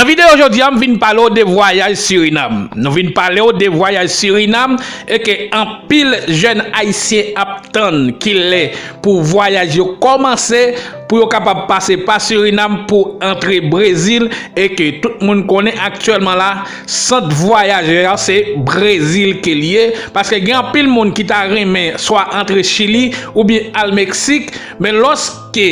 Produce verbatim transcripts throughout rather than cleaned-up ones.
Nan videyo jodi a, m vin pale w de vwayaj Sirinam. Nou vin pale w de vwayaj Sirinam e ke anpil jèn Ayisyen ap tann kilè pou vwayaj yo kòmanse, pou yo kapab pase pa Sirinam pou antre Brezil, e ke tout moun konnen aktyèlman la, sant vwayajè a se Brezil ke l ye, paske gen anpil moun ki ta renmen swa antre Chili oubyen al Meksik, men lòske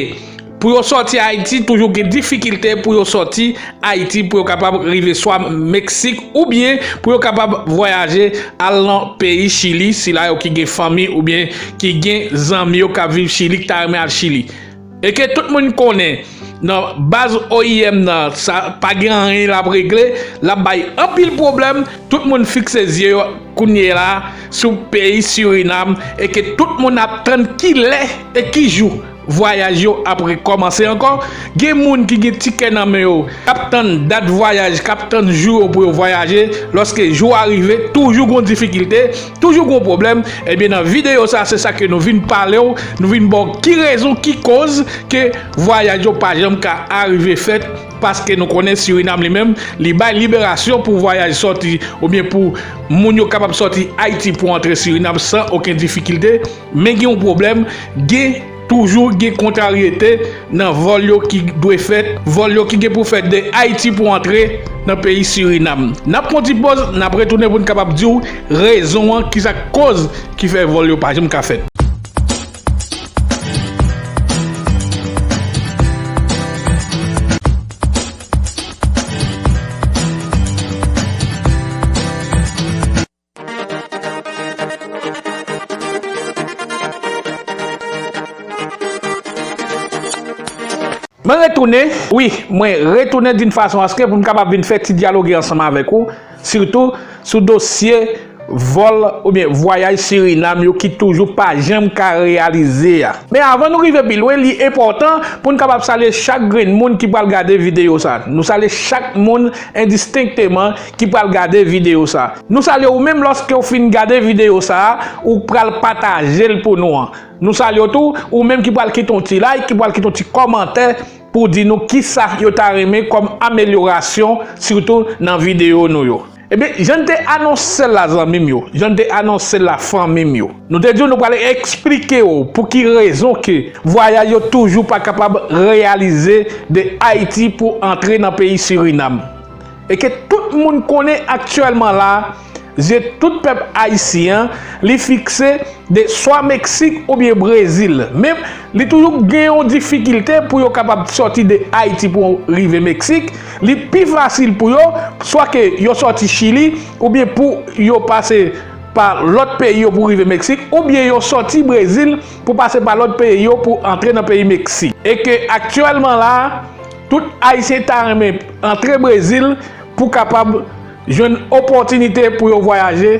pou yo sòti Ayiti, toujou gen difikilte pou yo sòti Ayiti, pou yo kapab rive swa Meksik, oubyen pou yo kapab vwayaje al nan peyi Chili, sila yo ki gen fanmi oubyen ki gen zanmi yo k ap viv Chili, ki ta renmen al Chili. E ke tout moun konnen, nan baz O I M nan, sa pa gen anyen l ap regle, l ap bay anpil pwoblèm, tout moun fikse zye yo kounye la sou peyi Sirinam, e ke tout moun ap tann kilè e ki jou vwayaj yo ap rekòmanse ankò. Gen moun ki gen tikè nan men yo, k ap tann dat vwayaj, k ap tann jou yo pou yo vwayaje. Lòske jou a rive, toujou gon difikilte, toujou gon pwoblèm. Ebyen, nan videyo sa, se sa ke nou vin pale w, nou vin ba w ki rezon, ki koz ke vwayaj yo pa janm ka arive fèt, paske nou konnen Sirinam li menm, li bay liberasyon pou vwayaj sòti, oubyen pou moun yo kapab sòti Ayiti pou antre Sirinam san okenn difikilte. Men gen yon pwoblèm, gen toujou gen kontraryete nan vòl yo ki dwe fèt, vòl yo ki gen pou fèt de Ayiti pou antre nan peyi Sirinam. N ap pran ti pòz, n ap retounen pou n kapab di w rezon an, kisa k koz ki fè vòl yo pa janm ka fèt. Mwen retounen, wi, mwen retounen d'une façon à ce que pou m kapab vin fè ti dyaloge ansanm avèk ou, sitou sou dosye vòl oubyen vwayaj Sirinam yo ki toujou pa janm ka reyalize a. Men avan nou rive pi lwen, li enpòtan pou n kapab salye chak grenn moun ki pral gade videyo sa. Nou salye chak moun endistenkteman ki pral gade videyo sa. Nou salye ou menm lòske w fin gade videyo sa, ou pral pataje l pou nou an. Nou salye w tou, ou menm ki pral kite yon ti like, ki pral kite yon ti kòmantè pou di nou kisa yo ta renmen kòm amelyorasyon, sitou nan videyo nou yo. Ebyen, jan n te anonse l la, zanmi m yo, jan n te anonse l la, fanmi m yo, nou te di w nou pral eksplike w pou ki rezon ke vwayaj yo toujou pa kapab reyalize de Ayiti pou antre nan peyi Sirinam. E ke tout moun konnen aktyèlman la, zye tout pèp ayisyen an, li fikse de swa Meksik oubyen Brezil. Men, li toujou gen yon difikilte pou yo kapab sòti de Ayiti pou rive Meksik. Li pi fasil pou yo, swa ke yo sòti Chili, oubyen pou yo pase pa lòt peyi yo pou rive Meksik, oubyen yo sòti Brezil pou pase pa lòt peyi yo pou antre nan peyi Meksik. E ke aktyèlman la, tout Ayisyen ta renmen antre Brezil pou kapab jwenn opòtinite pou yo vwayaje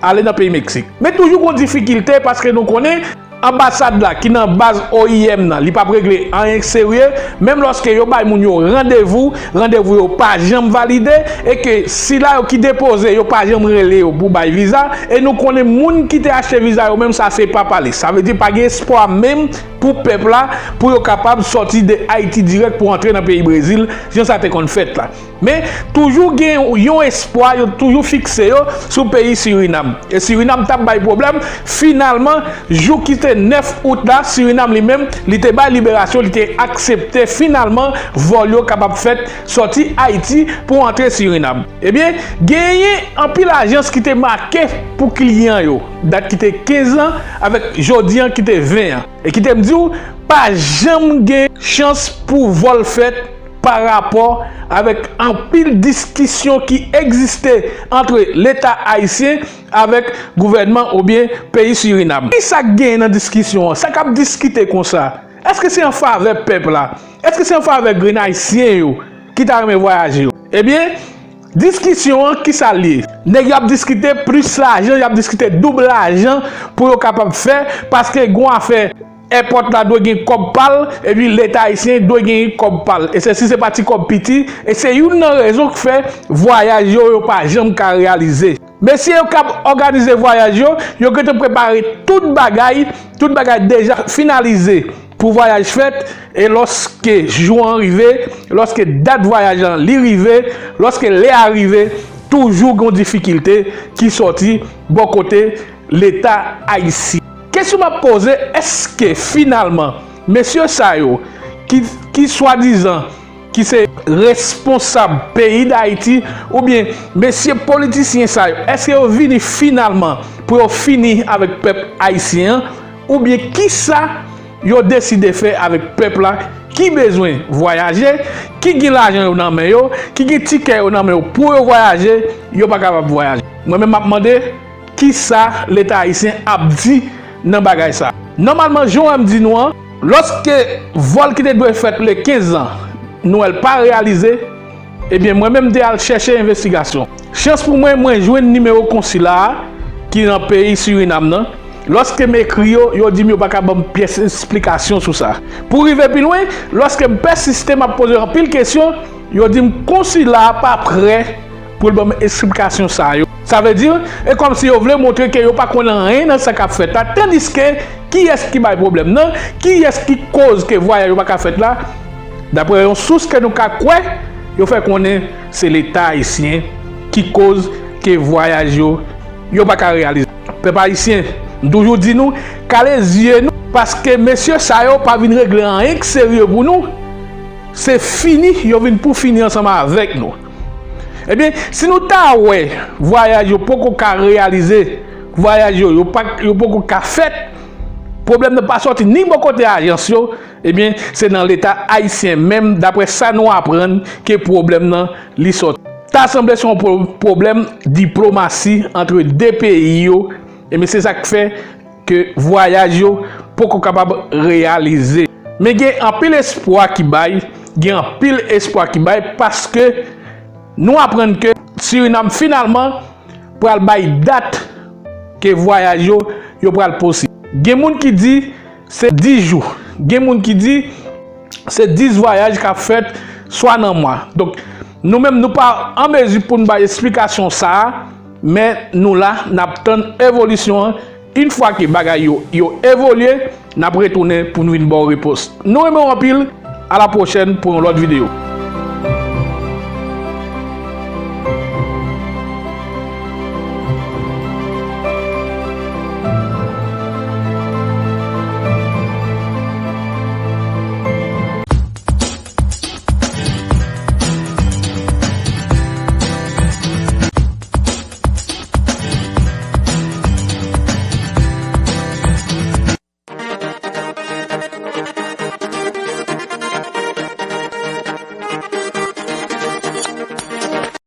ale nan peyi Meksik. Men toujou gon difikilte paske nou konnen anbasad la ki nan baz O I M nan, li p ap regle anyen serye, menm lòske yo bay moun yo randevou, randevou yo pa janm valide, e ke sila yo ki depoze yo pa janm rele yo pou bay viza, e nou konnen moun ki te achte viza yo menm sa se pa pale. Sa vle di pa gen espwa menm pou pèp la, pou yo kapab sòti de Ayiti dirèk pou antre nan peyi Brezil, jan sa te konn fèt la. Men, toujou gen yon espwa, yo toujou fikse yo sou peyi Sirinam. E Sirinam t ap bay pwoblèm. Finalman, jou ki te nèf out la, Sirinam li menm, li te bay liberasyon, li te aksepte finalman vòl yo kapab fèt sòti Ayiti pou antre Sirinam. Ebyen, genyen anpil ajans ki te make pou kliyan yo, dat ki te kenz an avèk jodi an ki te ven an. E kite m di w, pa janm gen chans pou vòl fèt pa rapò avèk anpil diskisyon ki egziste antre Leta ayisyen avèk gouvènman oubyen peyi Sirinam. Kisa k genyen nan diskisyon an? Sa k ap diskite konsa? Èske se an favè pèp la? Èske se an favè grenn ayisyen yo ki ta renmen vwayaje yo? Ebyen, diskisyon an, kisa l ye? Nèg yo ap diskite plis lajan, y ap diskite doub lajan pou yo kapab fè, paske gon afè èpòt la dwe gen kòb pa l, epi Leta ayisyen dwe gen kòb pa l. E se si se pa ti kòb piti, e se youn nan rezon k fè vwayaj yo, yo pa janm ka reyalize. Mesye yo k ap òganize vwayaj yo, yo gentan prepare tout bagay, tout bagay deja finalize. pou vwayaj fèt, e lòske jou an rive, lòske dat vwayaj lan li rive, lòske lè a rive, toujou gen yon difikilte ki sòti bò kote Leta ayisyen. Kesyon m ap poze, èske finalman mesye sa yo ki, ki swadizan ki se responsab peyi Dayiti, oubyen mesye politisyen sa yo, èske yo vini finalman pou yo fini avèk pèp ayisyen an, oubyen kisa yo deside fè avèk pèp la ki bezwen vwayaje, ki gen lajan yo nan men yo, ki gen tikè yo nan men yo pou yo vwayaje, yo pa kapab vwayaje? Mwen menm m ap mande, kisa Leta ayisyen ap di nan bagay sa? Nòmalman, jan w wè m di nou an, lòske vòl ki te dwe fèt le kenz an, nou wè l pa reyalize, ebyen, mwen menm m te al chèche envestigasyon. Chans pou mwen, mwen jwenn nimewo konsila a ki nan peyi Sirinam nan. Lòske m ekri yo, yo di m yo pa ka ban m pyès esplikasyon sou sa. Pou rive pi lwen, lòske m pèsiste, m ap poze anpil kesyon, yo di m konsila a pa prè pou l ban m esplikasyon sa yo. Sa vle di, e kòmsi yo vle montre ke yo pa konn anyen nan sa k ap fèt la, tandiske kiyès ki bay pwoblèm nan, kiyès ki koz ke vwayaj yo pa ka fèt la, daprè yon sous ke nou ka kwè, yo fè konnen se Leta ayisyen ki koz ke vwayaj yo, yo pa ka reyalize. Pèp ayisyen, m toujou di nou, kale zye nou, paske mesye sa yo pa vin regle anyen k serye pou nou. Se fini, yo vin pou fini ansanm avèk nou. Ebyen, si nou ta wè vwayaj yo poko ka reyalize, vwayaj yo, yo pa, yo poko ka fèt, pwoblèm nan pa sòti ni bò kote ajans yo, ebyen, se nan Leta ayisyen menm, daprè sa nou aprann, ke pwoblèm nan li sòti. Ta sanble se yon pwo-, pwoblèm diplomasi antre de peyi yo, ebyen, se sa k fè ke vwayaj yo poko kapab reyalize. Men gen anpil espwa ki bay, gen anpil espwa ki bay, paske nou aprann ke Sirinam finalman pral bay dat ke vwayaj yo, yo pral posib. Gen moun ki di se dis jou, gen moun ki di se dis vwayaj k ap fèt swa nan mwa. Donk, nou menm, nou pa an mezi pou n bay esplikasyon sa a, men nou la, n ap tann evolisyon an. Yon fwa ke bagay yo, yo evolye, n ap retounen pou n vin ba w repons. Nou renmen w anpil, a la pwochèn pou yon lòt videyo.